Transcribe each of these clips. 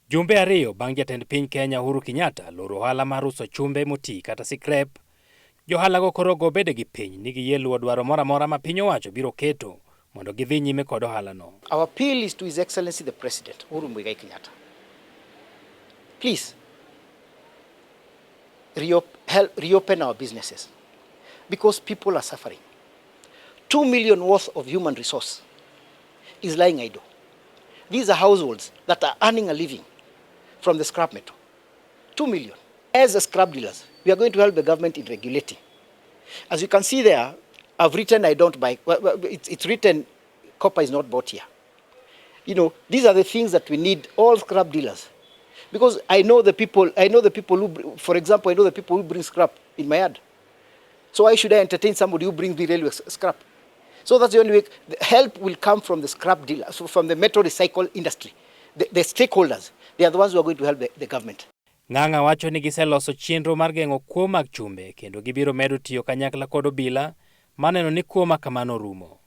Jumbe ariyo bang' jatend piny Kenya Uhuru Kenyatta loro ohala mar uso chumbe moti kata scrap, johalago koro go bedegi piny ni giyie luwo dwaro moro amora ma piny owacho biro keto mondo gidhi nyime kod ohalano. Our appeal is to His Excellency the President, Uhuru Muigai Kenyatta. Please, help reopen our businesses because people are suffering. 2 million worth of human resource is lying idle. These are households that are earning a living from the scrap metal. 2 million. As a scrap dealers, we are going to help the government in regulating. As you can see there, I've written "I don't buy." Well, it's written, "Copper is not bought here." These are the things that we need all scrap dealers. Because I know the people who, for example, I know the people who bring scrap in my yard. So why should I entertain somebody who brings me railway scrap? So that's the only way. The help will come from the scrap dealers, so from the metal recycle industry. The stakeholders, they are the ones who are going to help the government. Ng'ang'a wacho ni giseloso chenro mar geng'o kuo mag chumbe kendo gibiro medo tiyo kanyakla kod obila mar neno ni kuo ma kamano orumo.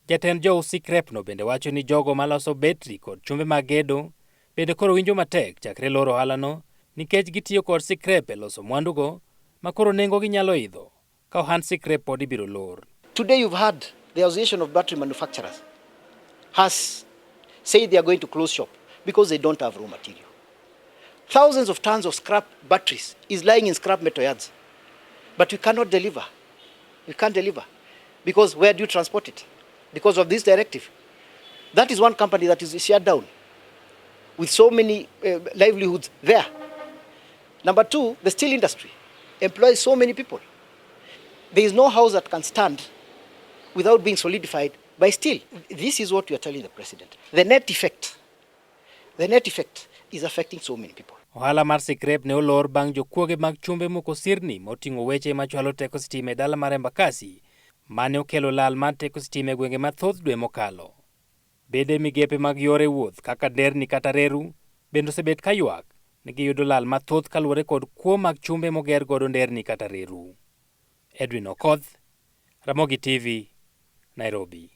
Jatend jous scrap no bende wacho ni jogo maloso betri kod chumbe mag gedo bende koro winjo matek chakre loro ohalano nikech gitiyo kod scrap e loso mwandugo ma koro nengogi nyalo idho ka ohand scrap pod ibiro lor. Today you've heard the Association of Battery Manufacturers has said they are going to close shop because they don't have raw material. Thousands of tons of scrap batteries is lying in scrap metal yards. But we cannot deliver. We can't deliver. Because where do you transport it? Because of this directive. That is one company that is shut down with so many livelihoods there. Number two, the steel industry employs so many people. There is no house that can stand without being solidified by steel. This is what we are telling the president. The net effect is affecting so many people. Ohala mar scrap ne olor bang' jokuoge mag chumbe moko sirni moting'o weche machwalo teko sitima e dala mar Embakasi mane okelo lal mar teko sitima e gwenge mathoth dwe mokalo. Bede migepe mag yore wuoth kaka nderni kata reru bende osebet ka ywak ni giyudo lal mathoth kaluwore kod kuo mag chumbe moger godo nderni kata reru. Edwin Okoth, Ramogi TV, Nairobi.